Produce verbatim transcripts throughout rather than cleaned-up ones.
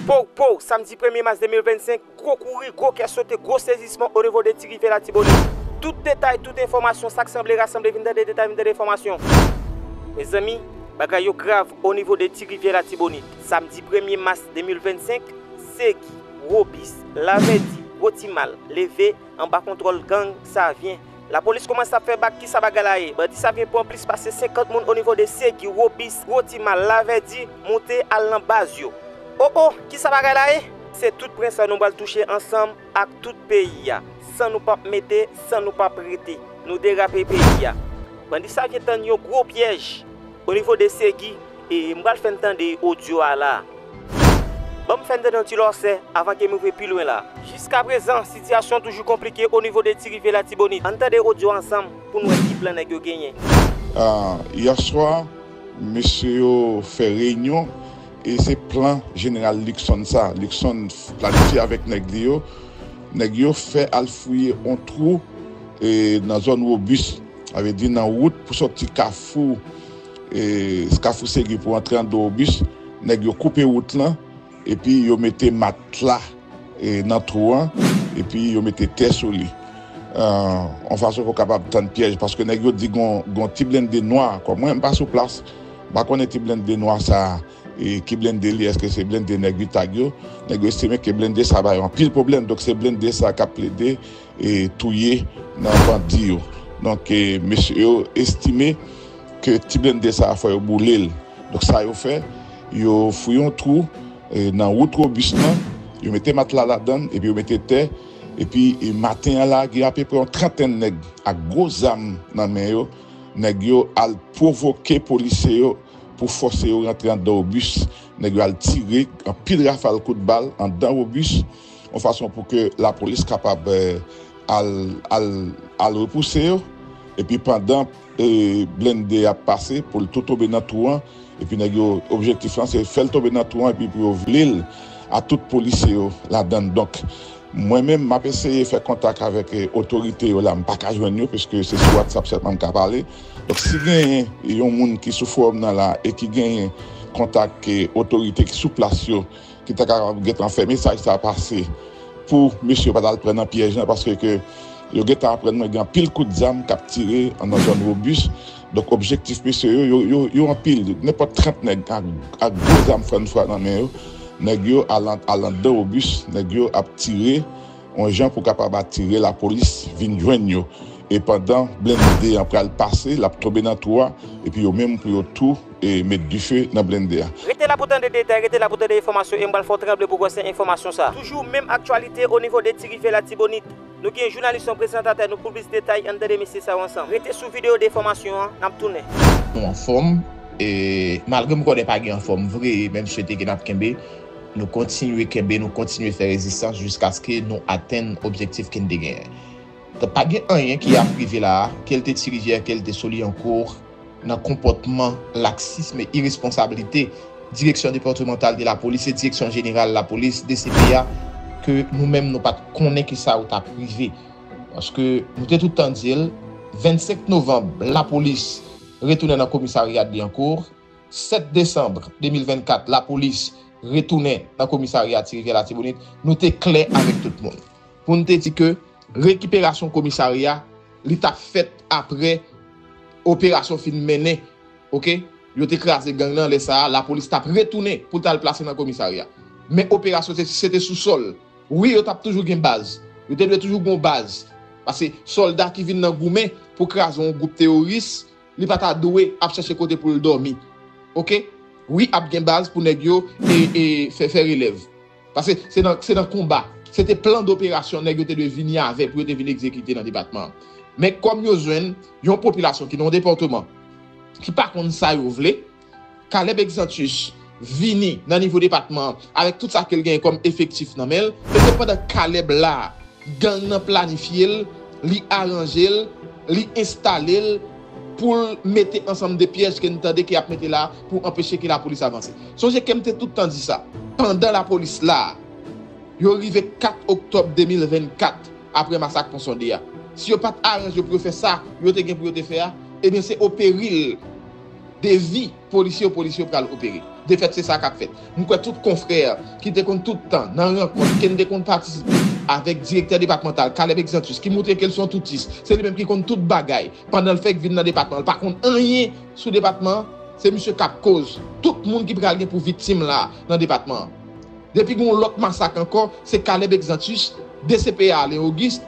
Pow, pow, samdi premye mas de mil vennsenk, gwo kouri, gwo kè sote, gwo sezisman o nivo de Ti Rivyè Latibonit. Tout detay, tout enfòmasyon, sa k sanble rasanble, vin tande detay, vin tande enfòmasyon. Mezanmi, bagay yo grav o nivo de Ti Rivyè Latibonit. Samdi premye mas de mil vennsenk, Segi, Wobis, Lavèdi, Gwo Timal, leve anba kontwòl gang Savyen. Lapolis kòmanse ap fè bak, kisa bagay la ye? Bandi Savyen pran plis pase senkant moun o nivo de Segi, Wobis, Gwo Timal, Lavèdi, moute al nan baz yo. O o, kisa bagay la ye? Se tout pwen sa nou pral touche ansanm ak tout peyi a. San nou p ap mete, san nou p ap rete. Nou derape peyi a. Bandi Savyen tann yon gwo pyèj o nivo de Segi, e m pral fè n tande odyo a la. Ban m fè n tande yon ti lòsè avan ke m rive pi lwen la. Jiskaprezan, sitiyasyon an toujou konplike o nivo de Ti Rivyè Latibonit. Ann tande odyo a ansanm pou n wè ki plan nèg yo genyen. Ah, yè swa, mesye yo fè reyinyon e se plan Jeneral Luckson sa. Luckson planifye avèk nèg li yo. Nèg yo fè al fouye yon twou e, nan zòn Wobis. Sa vle di nan wout pou sòti Kafou, e, Kafou Segi pou antre anndan Wobis. Nèg yo koupe wout lan, epi yo mete matla e, nan twou an, epi yo mete tè sou li. Ah, yon fason pou kapab tann pyèj, paske nèg yo di gon, gon ti blende nwa, kòm mwen, m pa sou plas, m pa konnen ti blende nwa sa, e, ki blende li, èske se blende nèg Utag yo? Nèg yo estime ke blende sa ba yo anpil pwoblèm, donk se blende sa k ap plede, e, touye nan bandi yo. Donk, e, mesye yo estime ke ti blende sa fò yo boule l. Donk sa yo fè, yo fouye yon twou, e, nan wout Wobis lan, yo mete matla ladan l, epi yo mete tè, epi, e, maten an la, gen apeprè yon trantèn nèg ak gwo zam nan men yo. Nèg yo al pwovoke polisye yo pou fòse yo rantre anndan Wobis. Nèg yo al tire anpil rafal kout bal anndan Wobis, yon fason pou ke lapolis kapab, e, al, al, al repouse yo. Epi pandan, e, blende ap pase, pou l tou tonbe nan twou an, epi nèg yo, objektif lan, se fè l tonbe nan twou an, epi pou yo vle l a tout polisye yo ladan l. Donk, mwen menm, m ap eseye fè kontak avèk, e, otorite yo la, m pa ka jwenn yo, piske se sou WhatsApp sèlman m ka pale. Donk, si genyen yon moun ki sou fowòm nan la, e ki genyen kontak, e, otorite ki sou plas yo, ki ta kapab gentan fè mesaj sa pase pou mesye yo pa t al pran nan pyèj lan, paske ke yo gentan aprann mwen gen anpil kout zam k ap tire nan zòn Wobis. Donk, objektif mesye yo, yo, yo, yo anpil, nenpòt trant nèg ak, ak gwo zam frann fwa nan men yo. Nèg yo al an-, al anndan Wobis, nèg yo ap tire yon jan pou kapab atire lapolis vin jwenn yo. E pandan blende an pral pase, l ap tonbe nan twou a, epi yo menm pou yo tou, e, met dife nan blende a. Rete la pou tande detay, rete la pou tande enfòmasyon, e m pral fè w tranble pou w wè se enfòmasyon sa. Toujou menm aktyalite o nivo de Ti Rivyè Latibonit. Nou gen jounalis nou, prezantatè nou pou plis detay, ann tande mesye sa yo ansanm. Rete sou videyo de enfòmasyon an, n ap tounen. Nou anfòm, e malgre m konnen pa gen anfòm vre, men m swete ke n ap kenbe. Nou kontinye kenbe, nou kontinye fè rezistans jiskaske nou atenn objektif ke n te genyen. Donk, pa gen anyen ki ap rive la a, ke l te Ti Rivyè, ke l te Solyankou, nan konpòtman laksis e iresponsablite Direksyon Depatmantal de Lapolis e Direksyon Jeneral Lapolis, D C P A, ke nou menm nou pa t konnen kisa yo t ap rive. Paske nou te tout tan di l, vennsenk novanm, lapolis retounen nan komisarya Lyankou, sèt desanm de mil vennkat, lapolis retounen nan komisarya Ti Rivyè Latibonit, nou te klè avèk tout moun. Pou n te di ke rekiperasyon komisarya, li t ap fèt apre operasyon fin mennen, oke? Yo te kraze gang nan, lè sa a, lapolis t ap retounen pou l t al plase nan komisarya. Men operasyon se, se te sou sòl. Wi, yo t ap toujou gen baz. Yo te dwe toujou gen yon baz. Paske sòlda ki vin nan goumen pou kraze yon gwoup teworis, li pa ta dwe ap chèche kote pou l dòmi. Oke? Wi, ap gen baz pou nèg yo e, e fè, fè relèv. Paske se nan, se nan konba. Se te plan doperasyon nèg yo te dwe vini avè pou yo te vin egzekite nan depatman an. Men kòm yo jwenn yon popilasyon ki nan yon depatman ki pa konn sa yo vle, Caleb Exantus vini nan nivo depatman an avèk tout sa ke l genyen kòm efektif nan men l, e se pandan Caleb la a, gang nan planifye l, li aranje l, li enstale l pou l mete ansanm de pyèj ke n tande ke y ap mete la pou anpeche ke lapolis avanse. Sonje ke m te tout tan di sa. Pandan lapolis la a, yo rive kat oktòb de mil vennkat, apre masak Pon Sonde a. Si yo pa t aranje pou yo fè sa yo te gen pou yo te fè a, ebyen se o peril de vi polisye yo, polisye yo pral opere. Defèt se sa k ap fèt. M kwè tout konfrè ki te konn tout tan nan rankont ke n te konn patisipe avèk direktè depatmantal Caleb Exantus ki montre ke l se yon toutis, se li menm ki konn tout bagay pandan l fèk vin nan depatman, l pa konn anyen sou depatman an, se misye k ap koz tout moun ki pral gen pou viktim la nan depatman an. Depi gen yon lòt masak ankò, se Caleb Exantus, D C P A Alain Auguste,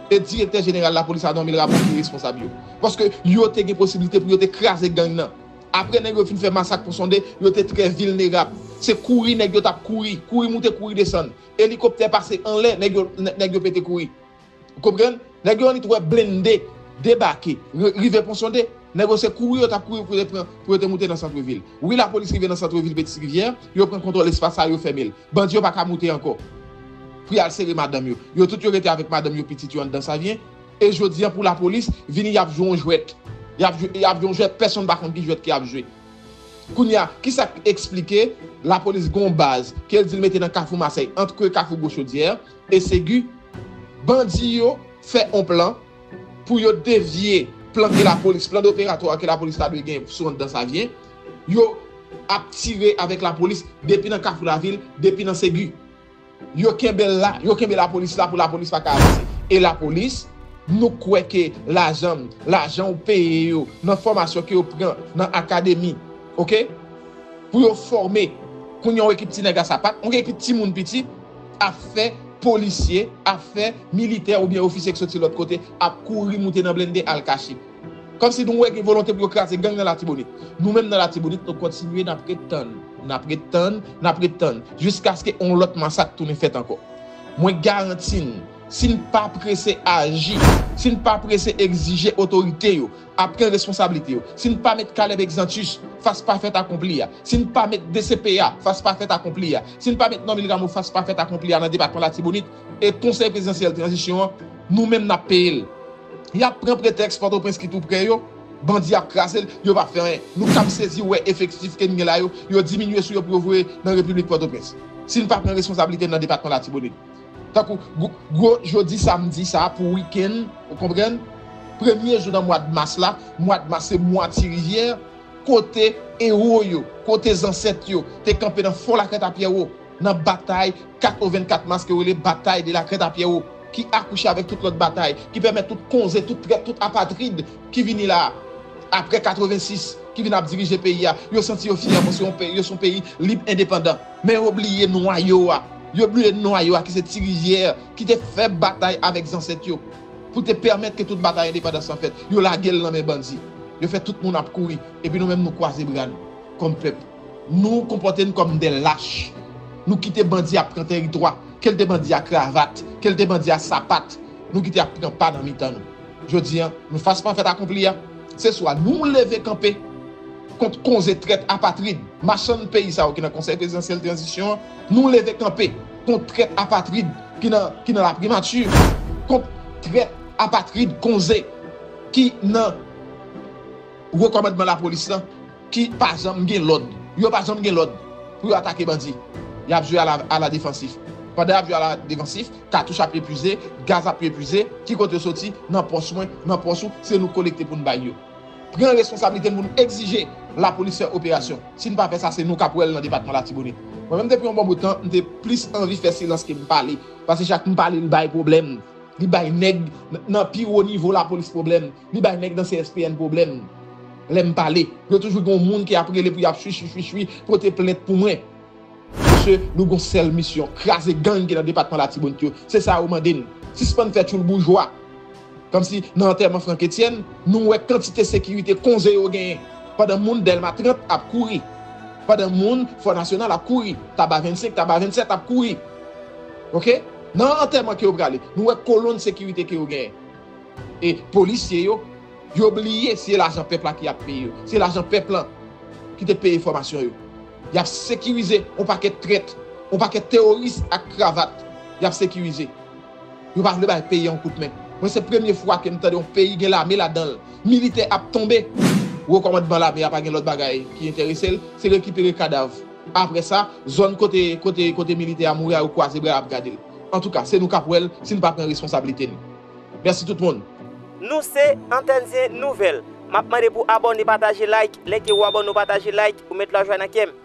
e direktè jeneral lapolis la Normil Rameau ki responsab yo. Paske yo te gen posiblite pou yo te kraze gang nan. Apre nèg yo fin fè masak Pon Sonde, yo te trè vilnerab. Se kouri nèg yo t ap kouri, kouri moute, kouri desann. Elikoptè pase anlè, nèg yo, nèg yo pete kouri. Ou konprann? Nèg yo annik wè blende debake, ri- rive Pon Sonde. Nèg yo se kouri yo t ap kouri pou yo te pran, pou yo te moute nan santrevil. Wi, lapolis rive nan santrevil Petit Rivière, yo pran kontwòl espas sa, yo fèmen l. Bandi yo pa ka moute ankò pou y al sere madanm yo. Yo tout yo rete avèk madanm yo, pitit yo anndan Savyen. E jodi a pou lapolis vini, y ap jwe yon jwèt. Y ap jwe, y ap jwe yon jwèt, pèsonn pa konn ki jwèt ke y ap jwe. Kounye a, kisa k eksplike lapolis gen yon baz ke l di l mete nan Kafou Masèy, ant Kafou Gwo Chodyè e Segi? Bandi yo fè yon plan pou yo devye plan ke lapolis, plan operatwa ke lapolis ta dwe gen sou anndan Savyen. Yo ap tire avèk lapolis depi nan Kafou Lavil, depi nan Segi. Yo kenbe l la, yo kenbe lapolis la pou lapolis pa ka avanse. E lapolis, nou kwè ke lajan, lajan ou peye yo nan fòmasyon ke yo pran nan akademi, oke? Pou yo fòme, kounye a yon ekip ti nèg a sapat, yon ekip timoun piti ap fè polisye, ap fè militè oubyen ofisye ki soti lòt kote, ap kouri moute nan blende al kache. Kòmsi nou wè gen volonte pou yo kraze gang nan Latibonit. Nou menm nan Latibonit, nou kontinye, n ap ret tann, n ap ret tann, n ap ret tann, jiskaske yon lòt masak tounen fèt ankò. Mwen garanti n, si n pa prese aji, si n pa prese egzije otorite yo, ap pran responsablite yo, si n pa met Caleb Exantus fas pa fèt akonpli a, si n pa met D C P A fas pa fèt akonpli a, si n pa met Normil Rameau fas pa fèt akonpli a nan depatman Latibonit, e Konsèy Prezidansyèl Tranzisyon an, nou menm n ap peye l. Y ap pran pretèks Pòtoprens ki tou pre yo, bandi ap kraze l, yo p ap fè anyen. Nou kab sezi wè efektif ke n gen la yo, yo diminye sou yo pou yo voye nan Repiblik Pòtoprens. Si n pa pran responsablite n nan depatman Latibonit. Tankou gwo, gwo jodi samdi sa a pou wikenn, ou konprann? Premye jou nan mwa mas la, mwa mas se mwa Ti Rivyè, kote ewo yo, kote zansèt yo te kanpe nan fon Lakrèt a Pyèwo, nan batay katrevennkat mas ke yo rele batay de Lakrèt a Pyèwo, ki akouche avèk tout lòt batay, ki pèmèt tout konze, tout trèt, tout apatrid ki vini la a, apre katrevensis, ki vin ap dirije peyi a, yo santi yo fyè paske yon peyi, yo se yon peyi lib, endepandan. Men yo bliye nwayo a. Yo bliye nwayo a ki se Ti Rivyè, ki te fè batay avèk zansèt yo pou te pèmèt ke tout batay endepandans lan fèt. Yo lage l nan men bandi. Yo fè tout moun ap kouri. Epi nou menm nou kwaze bra nou kòm pèp. Nou konpòte n kòm de lach. Nou kite bandi ap pran tèritwa. Ke l te bandi a kravat, ke l te bandi a sapat, nou kite ap pran pa nan mitan nou. Jodi a, nou fas pa fèt akonpli a. Se swa nou leve kanpe kont konze trèt apatrid, machann peyi sa yo ki nan Konsèy Prezidansyèl Tranzisyon an, nou leve kanpe kont trèt apatrid ki nan, ki nan laprimati, kont trèt apatrid konze ki nan wo kòmandman lapolis lan, ki pa janm gen lòd. Yo pa janm gen lòd pou yo atake bandi. Y ap jwe ala, ala defansif. Pandan y ap jwe ala defansif, katouch ap epuize, gaz ap epuize, ki kote yo soti? Nan pòch mwen, nan pòch ou, se nou kolekte pou n bay yo. Pran responsablite n pou n egzije lapolis fè operasyon. Si n pa fè sa, se nou k ap wè l nan depatman Latibonit. Mwen menm, depi yon bon bout tan, m te plis anvi fè silans ke m pale. Paske chak m pale, l bay pwoblèm. Li bay nèg n-, nan pi wo nivo lapolis pwoblèm. Li bay nèg nan C S P N pwoblèm. Lè m pale, yo toujou gen yon moun ki ap rele pou y ap chwichwichwichwi, pote plent pou mwen. Mesye, nou gon sèl misyon, kraze gang ki nan depatman Latibonit yo. Se sa yo mande n. Sispann fè tchoul boujwa. Kòmsi nan antèman Franck Etienne, nou wè kantite sekirite konze yo genyen. Pandan moun Dèlma trant ap kouri. Pandan moun Fò Nasyonal ap kouri. Taba vennsenk, Taba vennsèt ap kouri. Oke? Nan antèman ke yo prale, nou wè kolonn sekirite ke yo genyen. E polisye yo, yo bliye se lajan pèp la ki ap peye yo. Se lajan pèp lan ki te peye fòmasyon yo. Y ap sekirize yon pakèt trèt, yon pakèt teworis ak kravat. Y ap sekirize. Yo pa vle bay peyi a yon kout men. Mwen, se premye fwa ke m tande yon peyi gen lame ladan l. Militè ap tonbe. Wo kòmandman lame a pa gen lòt bagay ki enterese l, se rekipere kadav. Apre sa, zòn kote, kote, kote militè a mouri a, yo kwaze bra y ap gade l. Antouka, se nou k ap wè l si n pa pran responsablite n. Mèsi tout moun. Nou se Antèn Zen Nouvèl. M ap mande pou abòne, pataje, like. Lè ke w abòne, w pataje, like, ou met lajwa nan kè m.